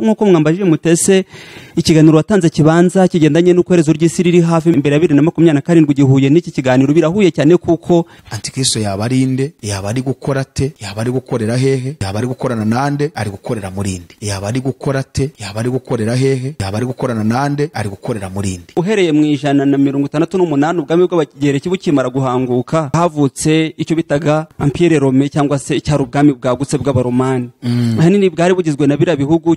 Nk'uko mwambajije mutese, ikiganiro watanze kibanza kigendanye n'uko ry'isi riri hafi imbere ya 2027 gihuye n'iki kiganiro, birahuye cyane kuko Antikristo yaba ari inde? Yaba ari gukora ate? Yaba ari gukorera hehe? Yaba ari gukorana nande? Ari gukorera muri nde? Yaba ari gukora ate? Yaba ari gukorera hehe? Yaba ari gukorana nande? Ari gukorera muri nde? Uhereye mu 168 ubwami bw'Abagereki bukimara guhanguka, havutse icyo bitaga Empire Romain, cyangwa se icyari ubwami bwagutse bw'Abaromani. Ahanini bwari bugizwe na biriya bihugu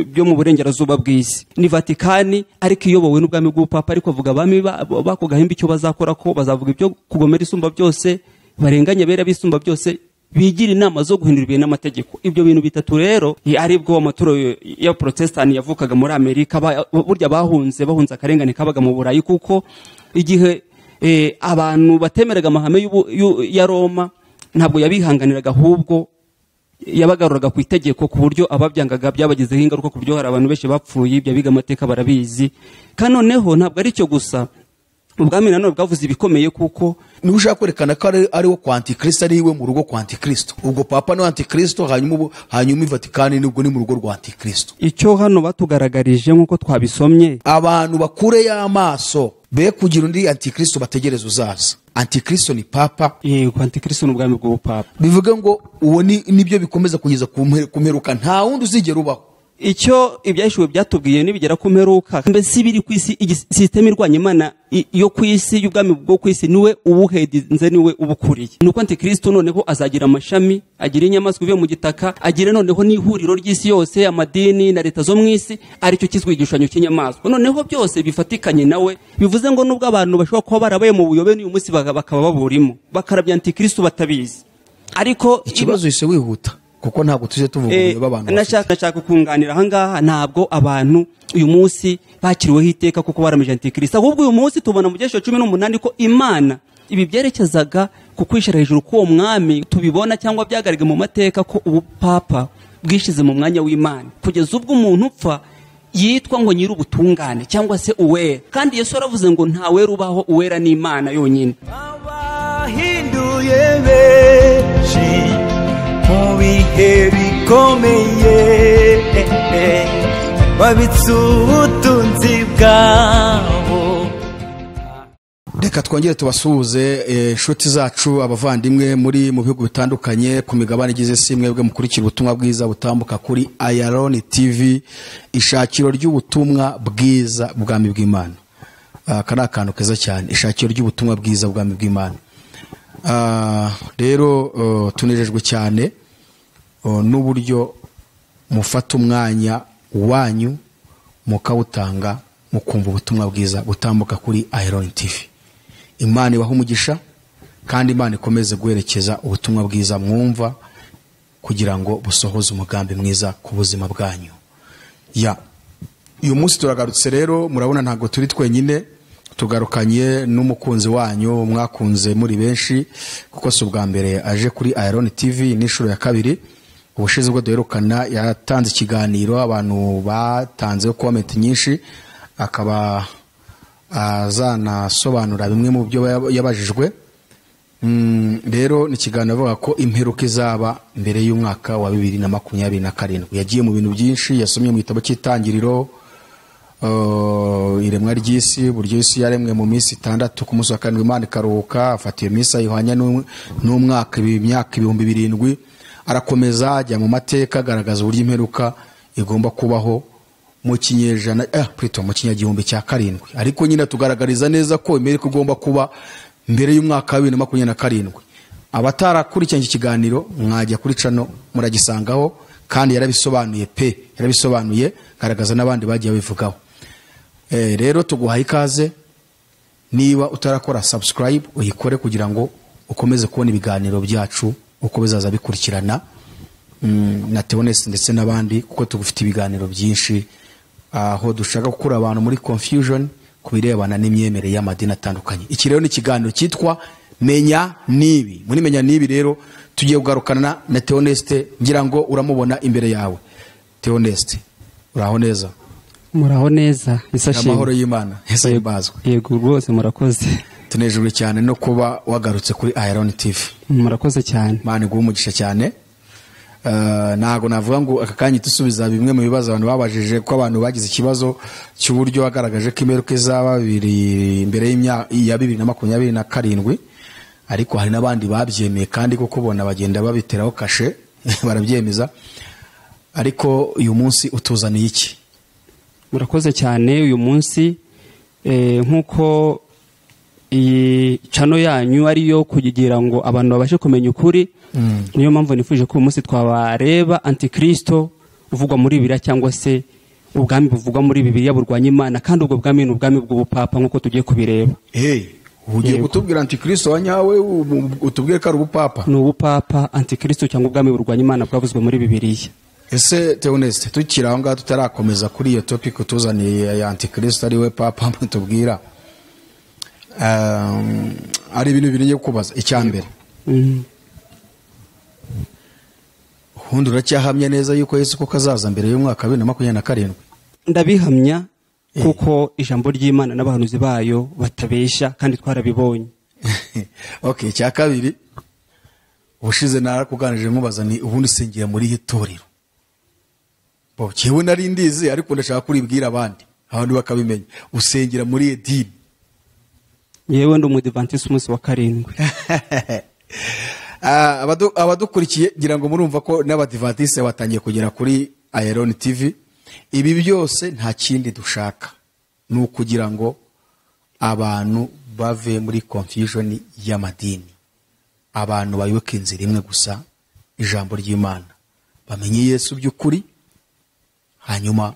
byo mu burengerazuba bw'isi, ni Vatikani ariko iyobowe n'ubwami bw'ubupapa. Ariko avuga abami b'ako gahimba icyo bazakora, ko bazavuga ibyo kugomera Isumba byose, barenganya bera bisumba byose, bigira inama zo guhindura ibintu n'amategeko. Ibyo bintu bitatu rero aribwo amaturo ya Protestant yavukaga muri Amerika. Burya bahunze akarengane kabaga mu Burayi, kuko igihe abantu batemeraga amahame ya Roma ntabwo yabihanganiraga, ahubwo yabagaruraga ku itegeko, ku buryo ababyangaga byabagizeho ingaruka, ku buryo hari abantu benshi bapfuye. Ibyo abiga amateka barabizi. Kandi noneho ntabwo ari cyo gusa, ubwami nanone bwavuze ibikomeye, kuko niba ushaka kwerekana ko ari wo kwa Antikristo, ari iwe mu rugo kwa Antikristo, ubwo papa ni Antikristo, hanyuma Vatikani nibwo ni mu rugo rwa Antikristo. Icyo hano batugaragarije nk'uko twabisomye, abantu bakure y'amaso be kugira undi Antikristo bategereza uzaza. Antikristo ni papa. Yego, Antikristo ni ubwami bw'ubupapa. Bivuga ngo uwo nibyo bikomeza kugeza ku mperuka, nta wundi uzigera ubaho. Icyo ibyahishuwe byatubwiye nibigera ku mperuka, mbese ibiri ku isi, system irwanya Imana yo ku isi, y'ubwami bwo ku isi, niwe ubuhedinze, niwe ubukuriye. Nuko Antikristo noneho azagira amashami, agira inyamaswa ivuye mu gitaka, agira noneho n'ihuriro ry'isi yose, amadini na leta zo mu isi, aricyo kizwi igishushanyo cy'inyamaswa. Noneho byose bifatikanye nawe, bivuze ngo nubwo abantu bashobora kuba barabaye mu buyobe n'uyu munsi bakaba baburimo, bakarabya Antikristo batabizi. Ariko ikibazo ise wihuta, kuko ntabwo tuje tuvuga ubuyobe abantu. Nashaka kunganira aha ngaha, ntabwo abantu uyu munsi bakiriweho iteka kuko baramije Antikristo, ahubwo uyu munsi tubona mu byesho 18 ko Imana ibi byerekezaga ku kwishira hejuru k'uwo mwami, tubibona cyangwa byagaragaye mu mateka ko ubupapa bwishize mu mwanya w'Imana, kugeza ubwo umuntu upfa yitwa ngo nyiri ubutungane cyangwa se uwera. Kandi Yesu aravuze ngo nta wera ubaho, uwera ni Imana yonyine. Abahinduye benshi mu bihe bikomeye, babitse ubutunzi bwabo. Reka twongere tubasuhuze inshuti zacu, abavandimwe muri mu bihugu bitandukanye ku migabane igize isi, mwebwe mukurikira ubutumwa bwiza butambuka kuri Ayaroni TV, ishakiro ry'ubutumwa bwiza bw'ubwami bw'Imana. Aka ni akantu keza cyane, ishakiro ry'ubutumwa bwiza bw'ubwami bw'Imana. Rero tunejejwe cyane n'uburyo mufata umwanya wanyu mukawutanga mukumva ubutumwa bwiza butambuka kuri Ayaroni TV. Imana ibahe umugisha, kandi Imana ikomeze guherekeza ubutumwa bwiza mwumva kugira ngo busohoze umugambi mwiza ku buzima bwanyu. Ya uyu munsi turagarutse rero, murabona ntabwo turi twenyine, tugarukanye n'umukunzi wanyu mwakunze muri benshi, kuko si ubwa mbere aje kuri Ayaroni TV, n'inshuro ya kabiri. Ubushize ubwo duherukana yatanze ikiganiro, abantu batanze comment nyinshi, akaba azanasobanura bimwe mu byo yabajijwe. Rero ni ikiganiro avuga ko imperuka izaba mbere y'umwaka wa 2027. Yagiye mu bintu byinshi, yasomye mu gitabo cy'Itangiriro, iremwa ry'isi, buryo isi yaremwe mu minsi 6, ku munsi wa 7 Imana ikaruhuka, afata iyo minsi ayihwanya n'umwaka, imyaka 7000. Arakomeza ajya mu mateka agaragaza uburyo imperuka igomba kubaho mu kinyejana, plutôt mu kinyagihumbi cya 7. Ariko nyine tugaragariza neza ko imperuka igomba kuba mbere y'umwaka wa 2027. Abatarakurikiranye iki kiganiro mwajya kuri channel muragisangaho, kandi yarabisobanuye pe, yarabisobanuye, garagaza n'abandi bagiye babivugaho. Rero tuguhaye ikaze, niba utarakora subscribe uyikore kugira ngo ukomeze kubona ibiganiro byacu uko bizaza bikurikirana, na Theoneste ndetse n'abandi, kuko tugufite ibiganiro byinshi aho dushaka gukura abantu muri confusion kubirebana n'imyemerere y'amadini atandukanye. Iki rero ni ikiganiro cyitwa Menya Nibi. Muri Menya Nibi rero tugiye kugarukana na Theoneste, ngira ngo uramubona imbere yawe. Theoneste, uraho neza? Muraho neza, isashimwe. Amahoro y'Imana, Yesu ahimbazwe. Yego rwose murakoze. Tunejejwe cyane no kuba wagarutse kuri Ayaroni TV. Murakoze cyane. Imana iguhe umugisha cyane. Ntago navuga ngo aka kanya dusubiza bimwe mu bibazo abantu babajije, ko abantu bagize ikibazo cy'uburyo wagaragaje ko imperuka izaba mbere ya 2027, ariko hari n'abandi babyemeye kandi kuko bona bagenda babiteraho kashe barabyemeza. Ariko uyu munsi utuzaniye iki? Murakoze cyane. Uyu munsi nk'uko iyi cano yanyu ariyo kugira ngo abantu babashe kumenya ukuri, niyo mpamvu nifuje ko uyu munsi twabareba antikristo uvugwa muri Bibiliya, cyangwa se ubwami buvugwa muri Bibiliya burwanya Imana, kandi ubwo bwami ni ubwami bw'ubupapa nk'uko tugiye kubireba. Ugiye kutubwira antikristo wa nyawe, utubwire ko ari ubupapa? Ni ubupapa, antikristo cyangwa ubwami burwanya Imana bwavuzwe muri Bibiliya. Ese Theoneste, tukiri aho ngaho tutarakomeza kuri iyo topic utuzaniye ya antikristo ari we papa mutubwira, ari ibintu bibiri ngiye kubaza. Icya mbere, ubundi uracyahamya neza yuko Yesu koko azaza mbere y'umwaka wa 2027? Ndabihamya kuko ijambo ry'Imana n'abahanuzi bayo batabesha, kandi twarabibonye. Okay, icya kabiri, ubushize narakuganije nkubaza ni ubundi usengera muri itorero. Bo cyewe nari ndizi, ariko ndashaka kuribwira abandi, abantu bakabimenya. Usengera muri edini? Yewe ndi umudivantiste umunsi wa 7. Abadukurikiye ngira ngo murumva ko n'abadivantiste batangiye kugera kuri Iron TV. Ibi byose nta kindi dushaka, ni ukugira ngo abantu bave muri confusion y'amadini, abantu bayoboke inzira imwe gusa, ijambo ry'Imana, bamenye Yesu by'ukuri, hanyuma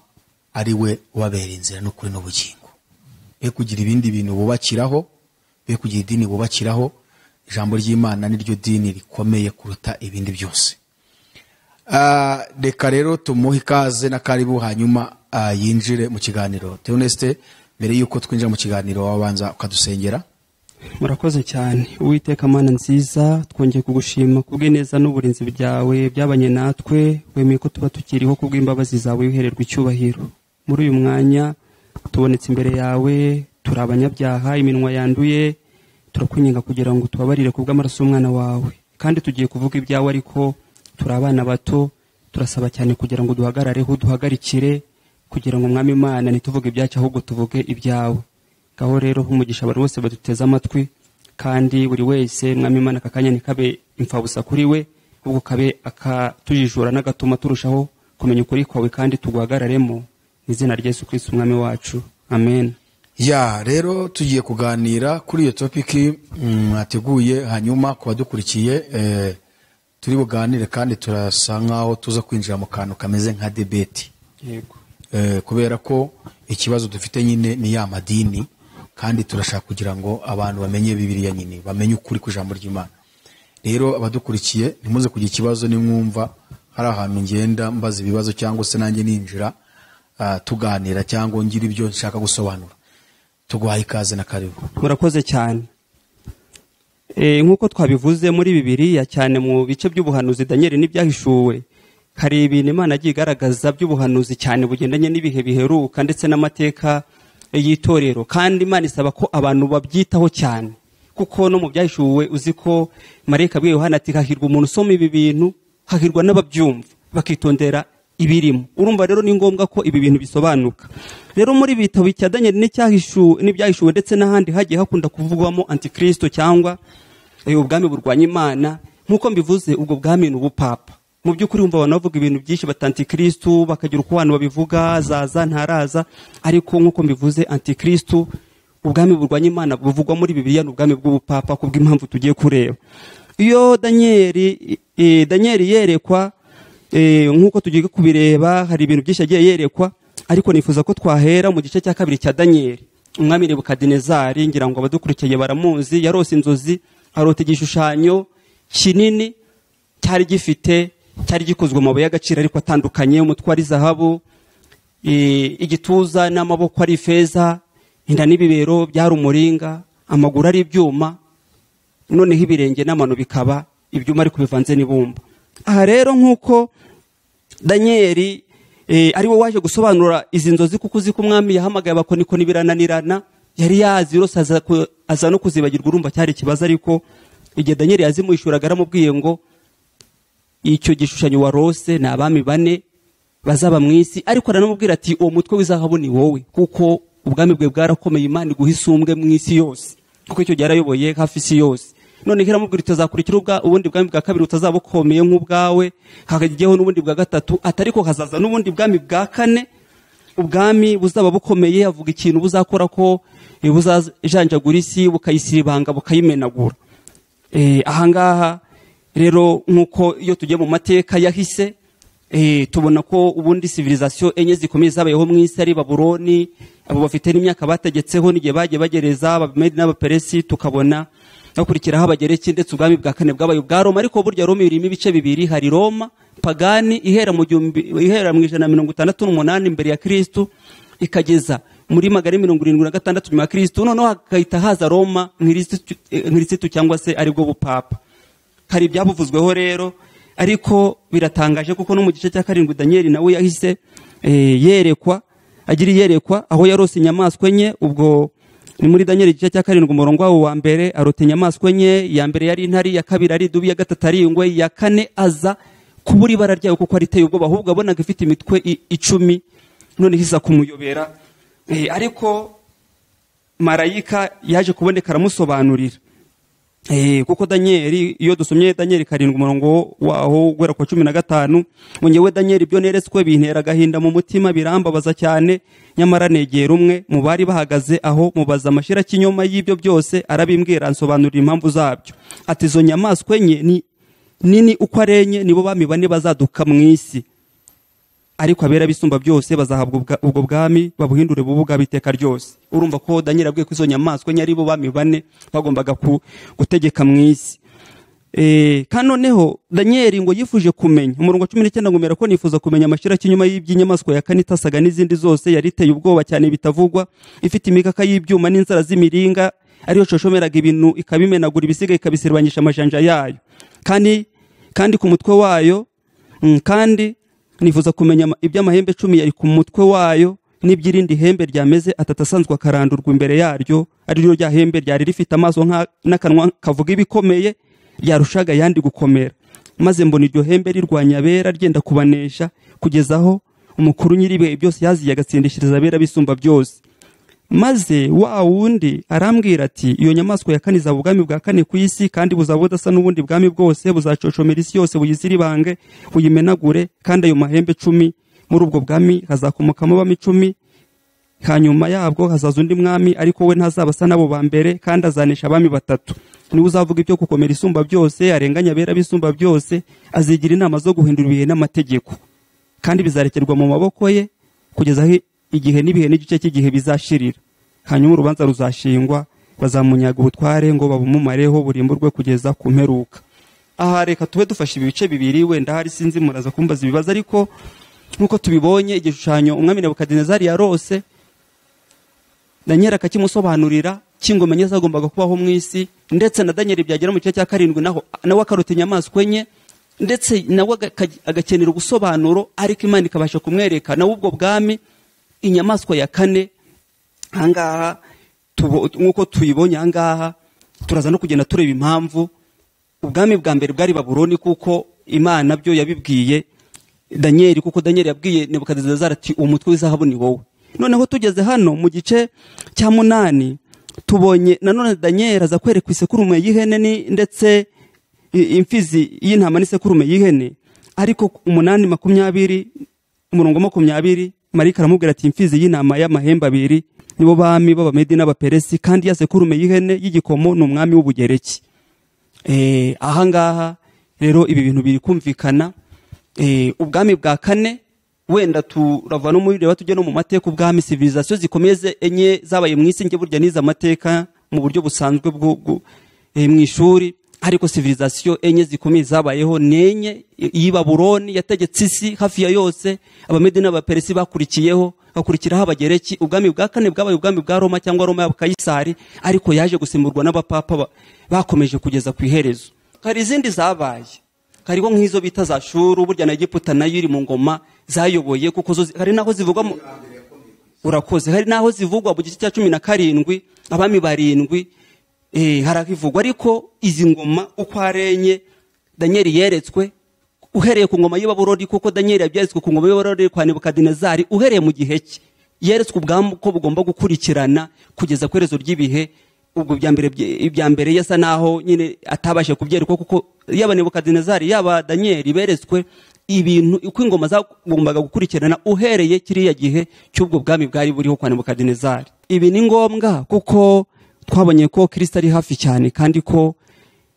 ari we ubabera inzira n'ukuri n'ubugingo. Be kugira ibindi bintu bubakiraho, be kugira idini bubakiraho, ijambo ry'Imana niryo dini rikomeye kuruta ibindi byose. Reka rero tumuhe ikaze na karibu, hanyuma yinjire mu kiganiro. Theoneste, mbere yuko twinjira mu kiganiro wabanza ukadusengera. Murakoze cyane. Uwiteka Mana nziza, twongeye kugushima kubw'ineza n'uburinzi byawe byabanye natwe, wemeye ko tuba tukiriho kubw'imbabazi zawe, uhererwa icyubahiro. Muri uyu mwanya tubonetse imbere yawe, turi abanyabyaha, iminwa yanduye, turakwinginga kugira ngo tubabarire kubw'amaraso y'umwana wawe. Kandi tugiye kuvuga ibyawe, ariko turi abana bato, turasaba cyane kugira ngo duhagarareho, duhagarikire, kugira ngo Mwami Imana ntituvuge ibyacu ahubwo tuvuge ibyawe. Ngaho rero umugisha bari bose baduteze amatwi, kandi buri wese Mwami Imana aka kanya ntikabe imfabusa kuri we, ahubwo kabe akatujijura n'agatuma turushaho kumenya ukuri kwawe kandi tuguhagararemo. Mu izina rya Yesu Kristo Umwami wacu, amen. Ya rero tugiye kuganira kuri iyo topic mwateguye, hanyuma ku badukurikiye turi buganire, kandi turasa nkaho tuza kwinjira mu kantu kameze nka debate. Yego. Kubera ko ikibazo dufite nyine ni ya madini, kandi turashaka kugira ngo abantu bamenye Bibiliya nyine, bamenye ukuri ku ijambo ry'Imana. Rero abadukurikiye ntimuze kugira ikibazo nimwumva hari ahantu ngenda mbaza ibibazo cyangwa se nanjye ninjira tuganira cyangwa ngira ibyo nshaka gusobanura. Tuguhaye ikaze na karibu. Murakoze cyane. Nk'uko twabivuze muri Bibiliya cyane mu bice by'ubuhanuzi Daniel n'ibyahishuwe, hari ibintu Imana yagiye igaragaza by'ubuhanuzi cyane bugendanye n'ibihe biheruka ndetse n'amateka y'itorero, kandi Imana isaba ko abantu babyitaho cyane, kuko no mu byahishuwe uzi ko marayika abwiye Yohana ati hahirwa umuntu usoma ibi bintu, hahirwa n'ababyumva bakitondera ibirimo. Urumva rero ni ngombwa ko ibi bintu bisobanuka. Rero muri bitabo cya Daniel n'ibyahishuwe ndetse n'ahandi hagiye hakunda kuvugwamo antikristo cyangwa ubwami burwanya Imana. Nk'uko mbivuze, ubwo bwami ni ubupapa. Mu by'ukuri umva abantu bavuga ibintu byinshi bata antikristo, bakagira uko abantu babivuga, zaza ntaraza, ariko nk'uko mbivuze antikristo, ubwami burwanya Imana buvugwa muri Bibiliya ni ubwami bw'ubupapa, kubw'impamvu tugiye kureba. Iyo Daniel yerekwa, nk'uko tugiye kubireba, hari ibintu byinshi yagiye yerekwa, ariko nifuza ko twahera mu gice cya 2 cya Daniel. Umwami Nebukadinezari, ngira ngo abadukurikiye baramuzi, yarose inzozi, arota igishushanyo kinini cyari gifite, cyari gikozwe mu mabuye y'agaciro ariko atandukanye, umutwe ari zahabu, igituza n'amaboko ari ifeza, inda n'ibibero byari umuringa, amaguru ari ibyuma, noneho ibirenge n'amano bikaba ibyuma ariko bivanze n'ibumba. Aha rero nk'uko Daniel ari we waje gusobanura izi nzozi, kuko uzi ko umwami yahamagaye abakonikoni birananirana, yari yazirose aza no kuzibagirwa, urumva cyari ikibazo. Ariko igihe Daniel yazimuhishuraga aramubwiye ngo icyo gishushanyo warose ni abami bane bazaba mu isi. Ariko aranamubwira ati uwo mutwe w'izahabu ni wowe, kuko ubwami bwe bwarakomeye, Imana iguha isumbwe mu isi yose, kuko icyo gihe yarayoboye hafi isi yose. None iramubwira utazakurikira ubundi bwami bwa kabiri utazaba ukomeye nk'ubwawe, hakajyaho n'ubundi bwa gatatu, atariko hazaza n'ubundi bwami bwa kane, ubwami buzaba bukomeye. Avuga ikintu buzakora ko buzajanjagura isi, bukayisiribanga, bukayimenagura. Ahangaha rero nkuko iyo tugiye mu mateka yahise, tubona ko ubundi civilisation enye zikomeye zabayeho mu isi ari Babuloni, abo bafite n'imyaka bategetseho n'igihe bagiye bagereza Abamedi n'Abaperesi, tukabona bakurikiraho Abagereki, ndetse ubwami bwa kane bwabaye ubwa Roma. Ariko burya Roma irimo ibice bibiri, hari Roma pagani ihera mu 168 imbere ya Kristo ikageza muri 476 nyuma ya Kristo. Noneho hakahita haza Roma nkirisitu cyangwa se aribwo bupapa. Hari ibyabuvuzweho rero, ariko biratangaje kuko no mu gice cya 7 Daniel nawe yahise yerekwa, agira yerekwa aho yarose inyamaswa enye. Ubwo ni muri Daniel igice cya 7 umurongo wawo wa mbere, arota inyamaswa enye, ya mbere yari intare, ya kabiri ari idubu, ya gatatu ari ingwe, ya kane aza kubura ibara ryayo kuko ari iteye ubwoba, ahubwo abonaga ifite imitwe 10, none iza kumuyobera. Ariko marayika yaje kuboneka aramusobanurira. Kuko Daniel, iyo dusomye Daniel 7 umurongo waho guhera ku 15, ngo ngewe Daniel ibyo neretswe bintera agahinda mu mutima, birambabaza cyane, nyamara negera umwe mu bari bahagaze aho mubaza amashira kinyoma y'ibyo byose, arabimbwira ansobanurira impamvu zabyo. Ati izo nyamaswa enye ni nini uko ari enye, nibo bami bane bazaduka mu isi, ariko abera bisumba byose bazahabwa ubwo bwami babuhindure bubuga biteka ryose. Urumva ko Daniel abwiye ko izo nyamaswa enye ari bo bami bane bagombaga gutegeka mu isi. Kandi noneho Daniel ngo yifuje kumenya umurongo 19, ngo mera ko nifuza kumenya amashira kinyuma y'iby'inyamaswa ya kane itasaga n'izindi zose, yari iteye ubwoba cyane bitavugwa, ifite imikaka y'ibyuma n'inzara z'imiringa, ariyo shoshomeraga ibintu ikabimenagura, ibisiga ikabisiribanyisha amajanja yayo, kandi ku mutwe wayo, kandi nifuza kumenya iby'amahembe 10 yari ku mutwe wayo, n'iby'irindi hembe ryameze atatu asanzwe akarandurwa imbere yaryo, ari ryo rya hembe ryari rifite amaso n'akanwa kavuga ibikomeye, ryarushaga yandi gukomera. Maze mbona iryo hembe rirwanya abera, ryenda kubanesha, kugeza aho umukuru nyiribihe byose yaziye agatsindishiriza abera bisumba byose. Maze wa wundi arambwira ati iyo nyamaswa ya kane izaba ubwami bwa kane ku isi, kandi buzaba budasa n'ubundi bwami bwose, buzacoshomera isi yose, buyisiribange, buyimenagure, kandi ayo mahembe 10 muri ubwo bwami hazakomokamo abami 10, hanyuma yabwo hazaza undi mwami, ariko we ntazaba asa n'abo ba mbere, kandi azanesha abami 3. Niwe uzavuga ibyo gukomera isumba byose, arenganya abera bisumba byose, azigira inama zo guhindura ibihe n'amategeko, kandi bizarekerwa mu maboko ye kugeza igihe n'ibihe n'igice cy'igihe bizashirira. Hanyuma urubanza ruzashingwa, bazamunyaga ubutware ngo babumumareho, burimburwe kugeza ku mperuka. Aha reka tube dufashe ibice bibiri, wenda hari sinzi muraza kumbaza ibibazo, ariko nkuko tubibonye igishushanyo umwami Nebukadinezari yarose, Daniel akakimusobanurira cy'ingoma enye zagombaga kubaho mu isi, ndetse na Daniel byagera mu gice cya 7 naho nawe akarota inyamaswa enye, ndetse nawe agakenera ubusobanuro, ariko Imana ikabasha kumwereka nawe ubwo bwami inyamaswa ya kane. Ahangaha nkuko tuyibonye ahangaha, turaza no kugenda tureba impamvu ubwami bwa mbere bwari Babuloni, kuko Imana byo yabibwiye Daniel, kuko Daniel yabwiye Nebukadinezari ati umutwe w'izahabu ni wowe. Noneho tugeze hano mu gice cya 8, tubonye nanone Daniel aza kwerekwa isekurume y'ihene ndetse imfizi y'intama n'isekurume y'ihene. Ariko 8:20 umurongo 20, Marika aramubwira ati imfizi y'intama y'amahembe abiri nibo bami b'Abamedi n'Abaperesi, kandi ya sekurume y'ihene y'igikomo ni umwami w'Ubugereki. Ahangaha rero ibi bintu biri kumvikana. Ubwami bwa kane wenda turava no muri reba tujye no mu mateka, ubwami civilisation zikomeze enye zabaye mu isi. Nge burya nize amateka mu buryo busanzwe bwo mu ishuri, ariko civilisation enye zikomeye zabayeho nenye. Iyi Babuloni yategetse isi hafi ya yose, Abamedi n'Abaperesi bakurikiyeho, bakurikiraho Abagereki. Ubwami bwa kane bwabaye ubwami bwa Roma cyangwa Roma ya Kayisari, ariko yaje gusimburwa n'abapapa bakomeje kugeza ku iherezo. Hari izindi zabaye, hariho nk'izo bita za Shuru, burya na Egiputa nayo iri mu ngoma zayoboye, kuko hari naho zivugwa urakoze, hari naho zivugwa mu gice cya 17 abami 7 harakivugwa. Ariko izi ngoma uko arenye Daniel yeretswe Uhereye ku ngoma y'Ibaburoni, kuko Daniel yabyeretswe ku ngoma y'Ibaburoni kwa Nebukadinezari, uhereye mu gihe cye yeretswe ubwami ko bugomba gukurikirana kugeza ku iherezo ry'ibihe. Ubwo ibya mbere yasa naho nyine atabashe kubyerekwa, kuko yaba Nebukadinezari yaba Daniel beretswe ibintu uko ingoma zagombaga gukurikirana uhereye kiriya gihe cy'ubwo bwami bwari buriho kwa Nebukadinezari. Ibi ni ngombwa kuko twabonye ko Kristo ari hafi cyane, kandi ko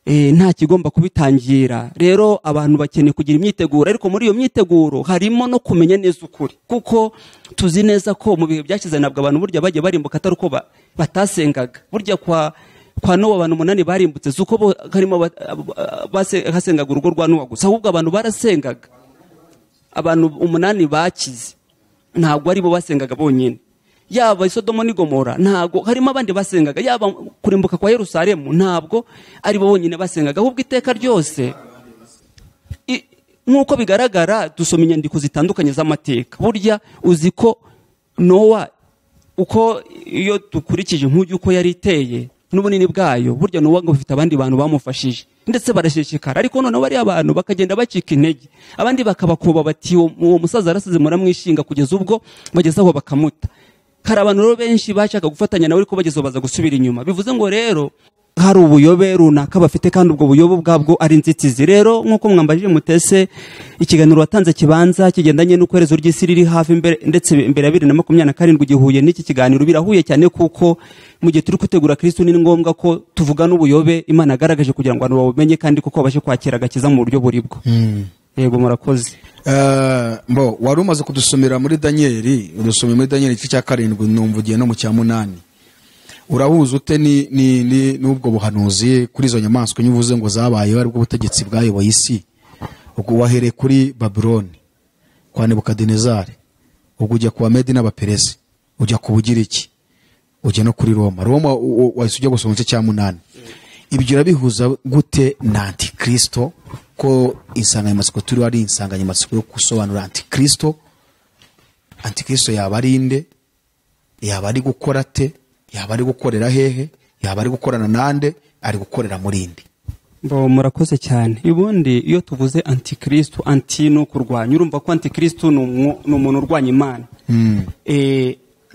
nta kigomba kubitangira. Rero abantu bakeneye kugira imyiteguro, ariko muri iyo myiteguro harimo no kumenya neza ukuri, kuko tuzi neza ko mu bihe byashize ntabwo abantu burya bagiye barimbuka atari uko batasengaga. Burya kwa Nowa abantu 8 barimbutse, si uko harimo hasengaga urugo rwa Nowa gusa, ahubwo abantu barasengaga. Abantu 8 bakize ntabwo ari bo basengaga bonyine. Yaba Sodoma n'Gomora ntabwo harimo abandi basengaga, yaba kurimbuka kwa Yerusalemu ntabwo ari bo bonyine basengaga, ahubwo iteka ryose nk'uko bigaragara dusoma inyandiko zitandukanye z'amateka. Burya uzi ko Nowa, uko iyo dukurikije nk'ujya uko yari iteye n'ubunini bwayo, burya Nowa ngo bafite abandi bantu bamufashije ndetse barashishikara, ariko noneho bari abantu bakagenda bacika intege, abandi bakabakuba bati uwo musaza arasize muramwishinga, kugeza ubwo bageze aho bakamuta. Hari abantu rero benshi bashaka gufatanya nawe, ariko bageze baza gusubira inyuma. Bivuze ngo rero hari ubuyobe runaka bafite, kandi ubwo buyobe ubwabwo ari inzitizi. Rero nk'uko mwambajije mutese, ikiganiro watanze kibanza kigendanye n'uko iherezo ry'isi riri hafi imbere, ndetse imbere ya 2027 gihuye n'iki kiganiro, birahuye cyane, kuko mu gihe turi gutegura Kristo ni ngombwa ko tuvuga n'ubuyobe Imana agaragaje kugira ngo abantu babumenye, kandi kuko babashe kwakira agakiza mu buryo buribwo. Yego, murakoze. Mbo wari umaze kudusomera muri Daniel, udusomye muri Daniel igice cya 7, numva ugiye no mu cya 8. Urahuza ute ni n'ubwo buhanuzi kuri izo nyamaswa nyuvuze ngo zabayeho aribwo butegetsi bwayoboye isi? Ubwo wahereye kuri Babyloni kwa Nebukadinezari, ubwo ujya ku Bamedi n'Abaperesi, ujya ku Bugiriki, ujya no kuri Roma. Roma wahise ujya gusoma igice cya 8. Ibyo urabihuza gute na Antikristo? Ko insanganyamatsiko turiho ari insanganyamatsiko yo gusobanura Antikristo. Antikristo yaba ari inde? Yaba ari gukora ate? Yaba ari gukorera hehe? Yaba ari gukorana nande? Ari gukorera muri inde? Bo murakoze cyane. Ubundi iyo tuvuze Antikristo, anti no kurwanya, urumva ko Antikristo ni umuntu urwanya Imana.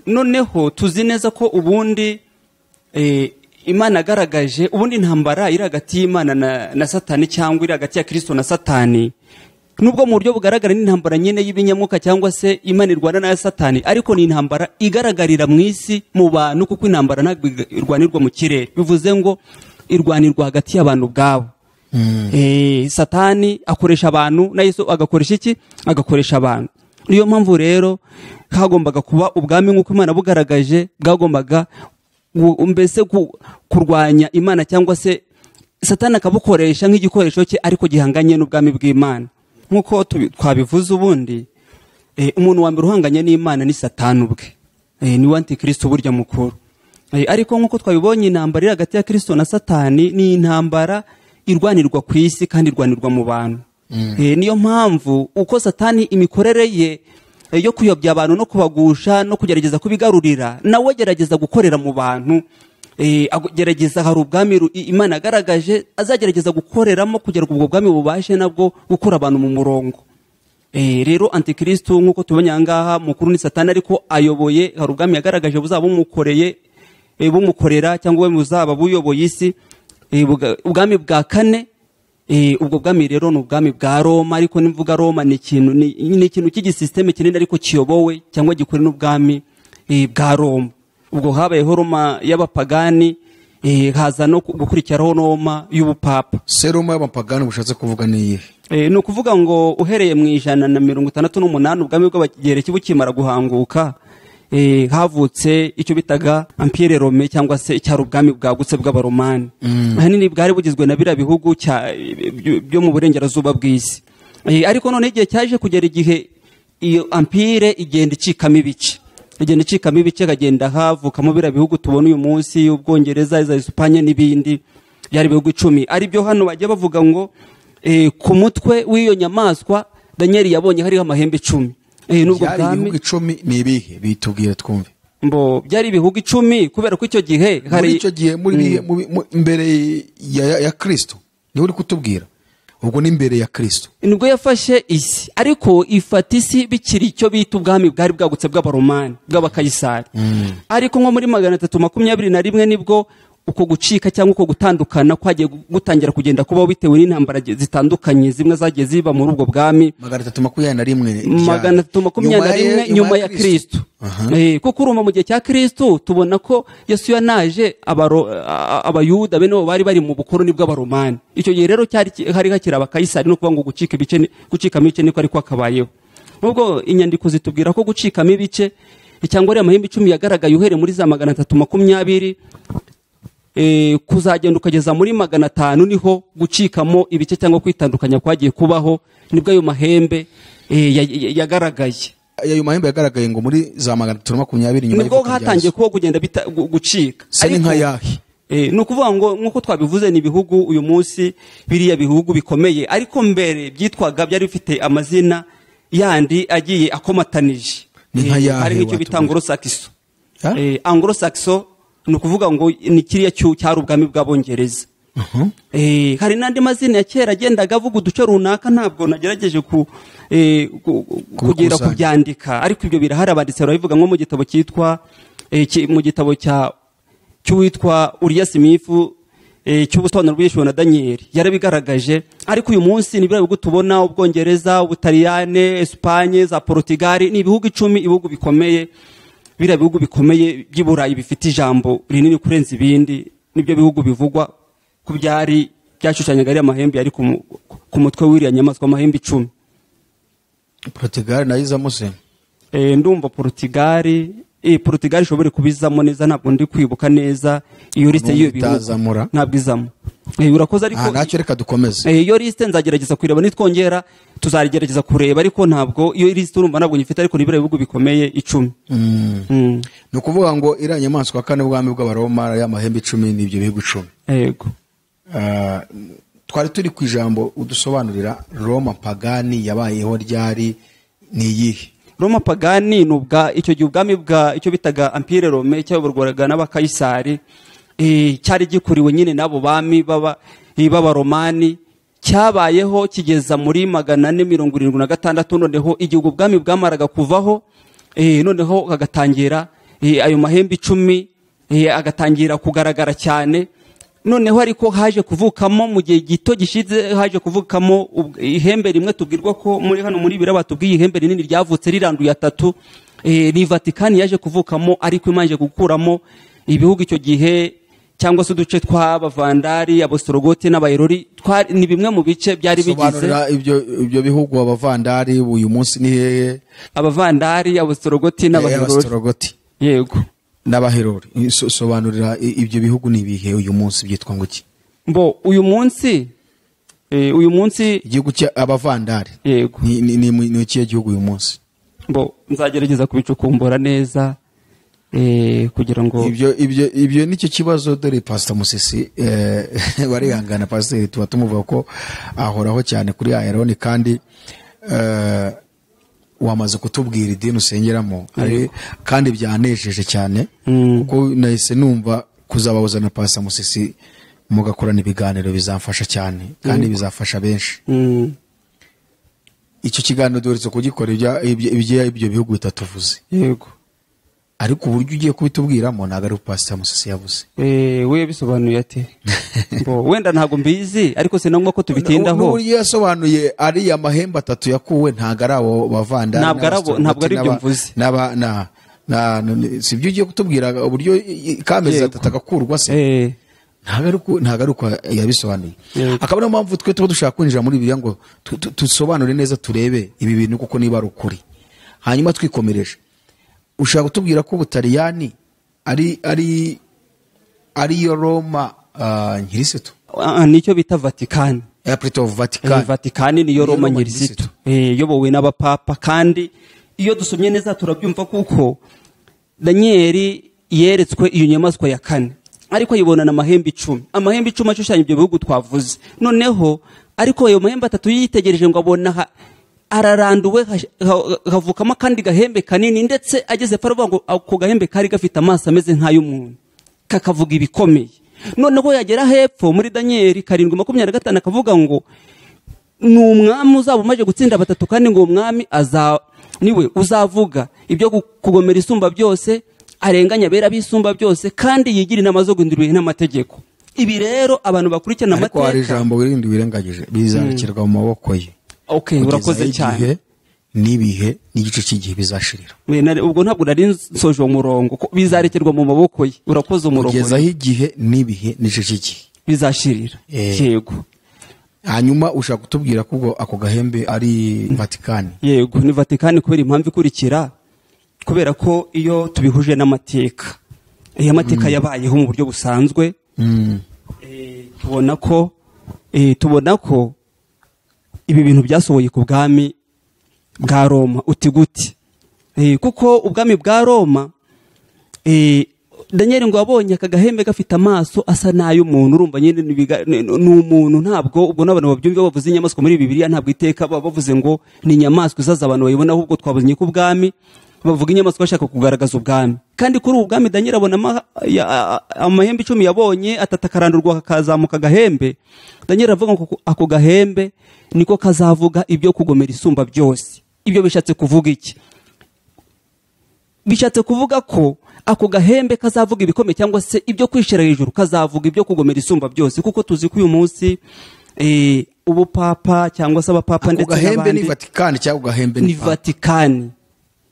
Noneho tuzi neza ko ubundi Imana agaragaje ubundi intambara iri hagati y'Imana na Satani, cyangwa iri hagati ya Kristo na Satani, nubwo mu buryo bugaragara ni intambara nyine y'ibinyamwuka cyangwa se Imana irwana na Satani, ariko ni intambara igaragarira mu isi mu bantu, kuko intambara ntabwo irwanirwa mu kirere. Bivuze ngo irwanirwa hagati y'abantu ubwabo. Satani akoresha abantu na Yesu agakoresha iki? Agakoresha abantu. Niyo mpamvu rero hagombaga kuba ubwami nk'uko Imana bugaragaje, bwagombaga mbese kurwanya Imana, cyangwa se Satani akabukoresha nk'igikoresho cye, ariko gihanganye n'ubwami bw'Imana. Nk'uko twabivuze ubundi, umuntu wa mbere uhanganye n'Imana ni Satani ubwe, ni we Antikristo burya mukuru. Ariko nk'uko twabibonye, intambara iri hagati ya Kristo na Satani ni intambara irwanirwa ku isi kandi irwanirwa mu bantu. Niyo mpamvu uko Satani imikorere ye yo kuyobya abantu no kubagusha no kugerageza kubigarurira, nawe agerageza gukorera mu bantu, agerageza hari ubwami Imana agaragaje azagerageza gukoreramo kugira ngo ubwo bwami bubashe nabwo gukura abantu mu murongo. Rero Antikristo nk'uko tubonye aha ngaha mukuru ni Satani, ariko ayoboye hari ubwami yagaragaje buzaba bumukoreye, bumukorera cyangwa buzaba buyoboye isi, ubwami bwa kane. Ubwo bwami rero ni ubwami bwa Roma, ariko nimvuga Roma ni ikintu cy'igisysteme kinini ariko kiyobowe cyangwa gikore n'ubwami bwa Roma. Ubwo habayeho Roma y'abapagani, haza no gukurikiraho Roma y'ubupapa. Se Roma y'abapagani bushatse kuvuga ni iyihe? Ni ukuvuga ngo uhereye mu 168 ubwami bw'Abagereki bukimara guhanguka, havutse icyo bitaga Empire Romain, cyangwa se icyari ubwami bwagutse bw'Abaromani. Ahanini bwari bugizwe na biriya bihugu byo mu burengerazuba bw'isi. Ariko none igihe cyaje kugera igihe iyo empire igenda icikamo ibice, igenda icikamo ibice, kagenda havukamo biriya bihugu tubona uyu munsi, Ubwongereza, za Espagne n'ibindi, byari ibihugu 10. Ari byo hano bajya bavuga ngo ku mutwe w'iyo nyamaswa Daniel yabonye hariho amahembe 10. Nubwo bwami ibihugu 10 ni ibihe? Bitubwire twumve. Mbo byari ibihugu 10 kubera ko icyo gihe hari icyo gihe muri imbere ya Kristo niho uri kutubwira. Ubwo ni imbere ya Kristo nibwo yafashe isi, ariko ifata isi bikiri icyo bita ubwami bwari bwagutse bw'Abaromani, bw'Abakayisari. Ariko nko muri 321 nibwo uko gucika cyangwa uko gutandukana kwagiye gutangira kugenda kubaho bitewe n'intambara zitandukanye zimwe zagiye ziba muri ubwo bwami. 321 321 nyuma ya Kristo. Kuko urumva mu gihe cya Kristo tubona ko Yesu yanaje Abayuda bene bo bari bari mu bukoroni bw'Abaromani. Icyo gihe rero cyari hari hakiri Abakayisari, no kuvuga ngo gucika ibice, gucikamo ibice niko ariko akabayeho. Nubwo inyandiko zitubwira ko gucikamo ibice cyangwa ari amahembe 10 yagaragaye uhere muri za 320 kuzagenda ukageza muri 500 niho gucikamo ibice cyangwa kwitandukanya kwagiye kubaho, nibwo ayo mahembe yagaragaye. Ayo mahembe yagaragaye ngo muri za 320 nyuma nibwo hatangiye kuba kugenda gucika. Ariko nka yahe? Ni ukuvuga ngo nkuko twabivuze ni ibihugu uyu munsi biriya bihugu bikomeye, ariko mbere byitwaga byari bifite amazina yandi agiye akomatanije. Ni nka yahe? Hari nk'icyo bita Anglo-Saxon. Anglo-Saxon ni ukuvuga ngo ni kiriya cyari ubwami bw'Abongereza. Hari n'andi mazina ya kera agendaga avuga uduce runaka, ntabwo nagerageje kugera kubyandika, ariko ibyo birahari, abanditsi barabivuga nko mu gitabo cyitwa mu gitabo cy'uwitwa Uriya Smith cy'ubusobanuro bw'Yeshuwa na Daniel yarabigaragaje. Ariko uyu munsi ni biriya bihugu tubona, Ubwongereza, Ubutaliyane, Espagne, za Portugal, ni ibihugu 10, ibihugu bikomeye, biriya bihugu bikomeye by'i Burayi bifite ijambo rinini kurenza ibindi, nibyo bihugu bivugwa ku byari byashushanyaga ari amahembe yari ku mutwe w'iriya nyamaswa, amahembe 10. Portugal nayo izamo se? Ndumva Portugal ishobora kubizamo neza, ntabwo ndi kwibuka neza iyo liste y'iyo bihugu, ntabwo izamo. Urakoze, ariko ntacyo, reka dukomeze. Iyo liste nzagerageza kureba, nitwongera tuzagerageza kureba, ariko ntabwo iyo liste urumva ntabwo nyifite, ariko ni biriya bihugu bikomeye 10. Ni ukuvuga ngo iriya nyamaswa kane ubwami bw'Abaroma y'amahembe 10 ni ibyo bihugu 10. Yego. Twari turi ku ijambo udusobanurira Roma pagani yabayeho ryari, ni iyihe? Roma pagani ni ubwa icyo gihe ubwami bwa icyo bitaga Empire Rome cyayoborwaga n'Abakayisari, cyari gikuriwe nyine n'abo bami b'Abaromani, cyabayeho kigeza muri 476. Noneho igihugu ubwami bwamaraga kuvaho, noneho hagatangira ayo mahembe 10 agatangira kugaragara cyane. Noneho ariko haje kuvukamo mu gihe gito gishize, haje kuvukamo ihembe rimwe tubwirwa ko muri hano muri bira batubwiye ihembe rinini ryavutse riranduye 3, ni Vatikani yaje kuvukamo, ariko imanje gukuramo ibihugu icyo gihe cyangwa se uduce tw'Abavandari, Abasorogoti n'Abayerori, ni bimwe mu bice byari bigize ibyo bihugu. Abavandari uyu munsi ni hehe? Abavandari, Abasorogoti n'Abaherori. Yego, n'Abaherori. Sobanurira ibyo bihugu ni ibihe uyu munsi, byitwa ngo iki? Mbo uyu munsi igihugu cy'Abavandari. Yego, ni ikihe gihugu uyu munsi? Mbo nzagerageza kubicukumbura neza kugira ngo ibyo nicyo kibazo. Dore Pastor Musisi barihangana, pastor tuba tumuvuga ko ahoraho cyane kuri Aaron, kandi wamaze kutubwira idini usengeramo, kandi byanejeje cyane, kuko nahise numva kuzabahuza na Pastor Musisi mugakorana ibiganiro bizamfasha cyane, kandi bizafasha benshi. Icyo kiganiro duherutse kugikora ibyo bihugu bitatuvuze. Yego. Ariko uburyo ugiye kubitubwiramo ntabwo ari Pastor Musisi yavuze. We yabisobanuye ate? Bo wenda ntabwo mbizi, ariko sinangwa ko tubitindaho. N'uburyo yasobanuye ari amahembe 3 yakuwe, ntabwo ari abo bavandari, ntabwo ari ibyo mvuze. Si ibyo ugiye kutubwira uburyo kamezi 3 agakurwa se. Ntabwo ari uko yabisobanuye. Akaba ariyo mpamvu twe tuba dushaka kwinjira muri Bibiliya ngo tusobanure neza, turebe ibi bintu kuko niba ari ukuri. Hanyuma twikomereje. Ushaka kutubwira ko Ubutaliyani ari ariyo Roma nkirisitu? Nicyo bita Vatikani. Vatican. Vatikani niyo Roma nkirisitu, iyobowe n'abapapa. Kandi iyo dusomye neza turabyumva, kuko Daniel yeretswe iyo nyamaswa ya kane, ariko ayibonana amahembe 10. Amahembe 10 ashushanya ibyo bihugu twavuze. Noneho ariko ayo mahembe 3 yitegereje ngo abona araranduwe, havukamo kandi gahembe kanini, ndetse ageze faravuga ngo ako gahembe kari gafite amaso ameze nk'ay'umuntu, kakavuga ibikomeye. Noneho yagera hepfo muri Daniel 7:25 akavuga ngo Ni umwami uzaba umaze gutsinda batatu, kandi ngo umwami niwe uzavuga ibyo kugomera isumba byose, arenganya abera bisumba byose, kandi yigira inama zo guhindura ibihe n'amategeko. Ibi rero abantu bakurikirana Ariko hari amateka. ijambo wirindi wirengagije, bizarekerwa mu maboko ye. Okay, Kugeza urakoze igihe cyane. n'ibihe n'igice cy'igihe bizashirira. Ubwo ntabwo nari nsoje uwo murongo, ko bizarekerwa mu maboko ye. Urakoze umurongo. Kugeza aho igihe n'ibihe n'igice cy'igihe bizashirira. Yego. Hanyuma ushaka kutubwira ko ubwo ako gahembe ari Vatikani. Yego, ni Vatikani kubera impamvu ikurikira, kubera ko iyo tubihuje n'amateka, iyo amateka yabayeho mu buryo busanzwe, tubona ko ibi bintu byasohoye ku bwami bwa Roma. Uti gute? Kuko ubwami bwa Roma, Daniel ngo yabonye aka gahembe gafite amaso asa n'ay'umuntu. Urumva nyine ni umuntu, ntabwo ubwo n'abantu babyumva bavuze inyamaswa muri Bibiliya, ntabwo iteka baba bavuze ngo ni inyamaswa izaza abantu bayibona, ahubwo twabonye ko ubwami bavuga inyamaswa bashaka kugaragaza ubwami. Kandi kuri ubu bwami Daniel abona amahembe 10 yabonye, atatu akarandurwa hakazamuka agahembe. Daniel avuga ngo ako gahembe niko kazavuga ibyo kugomera isumba byose. Ibyo bishatse kuvuga iki? Bishatse kuvuga ko ako gahembe kazavuga ibikomeye cyangwa se ibyo kwishira hejuru, kazavuga ibyo kugomera isumba byose, kuko tuzi ko uyu munsi ubupapa cyangwa se abapapa Ako ndetse gahembe ni n'abandi Vatikani cyangwa gahembe ni ni Papa? Vatikani.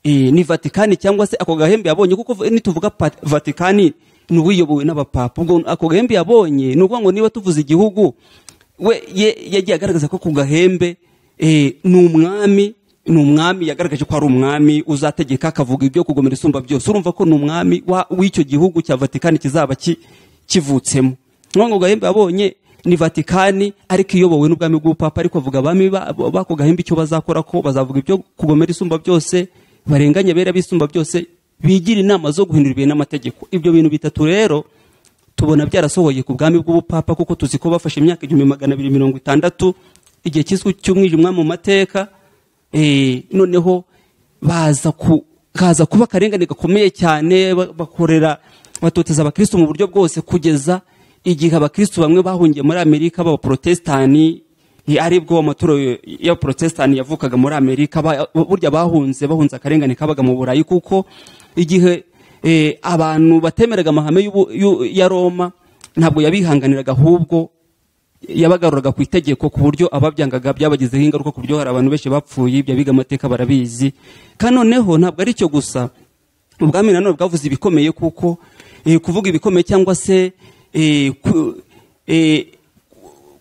Ni Vatikani cyangwa se ako gahembe yabonye, kuko nituvuga Vatikani ni uwiyobowe n'abapapa. Ubwo ako gahembe yabonye ni ukuvuga ngo niba tuvuze igihugu, we yagiye agaragaza ko ku gahembe ni umwami, ni umwami yagaragaje ko ari umwami uzategeka akavuga ibyo kugomera isumba byose. Urumva ko ni umwami w'icyo gihugu cya Vatikani kizaba kivutsemo. Ngo gahembe yabonye ni Vatikani ariko iyobowe n'ubwami bw'ubupapa, ariko avuga abami b'ako gahembe icyo bazakora, ko bazavuga ibyo kugomera isumba byose, barenganya abera bisumba byose, bigira inama zo guhindura ibihe n'amategeko. Ibyo bintu bitatu rero tubona byarasohoye ku bwami bw'ubupapa, kuko tuzi ko bafashe imyaka 1260, igihe cyiswe cy'umwijima mu mateka. Noneho kaza kuba akarengane gakomeye cyane, bakorera batoteza abakristo mu buryo bwose, kugeza igihe abakristo bamwe bahungiye muri Amerika b'abaprotestani, aribwo amaturo y'abaprotestani yavukaga muri Amerika. Burya bahunze akarengane kabaga mu Burayi, kuko igihe abantu batemeraga amahame ya Roma ntabwo yabihanganiraga, ahubwo yabagaruraga ku itegeko, ku buryo ababyangaga byabagizeho ingaruka, ku buryo hari abantu benshi bapfuye. Ibyo abiga amateka barabizi. Kandi noneho ntabwo ari cyo gusa, ubwami nanone bwavuze ibikomeye, kuko kuvuga ibikomeye cyangwa se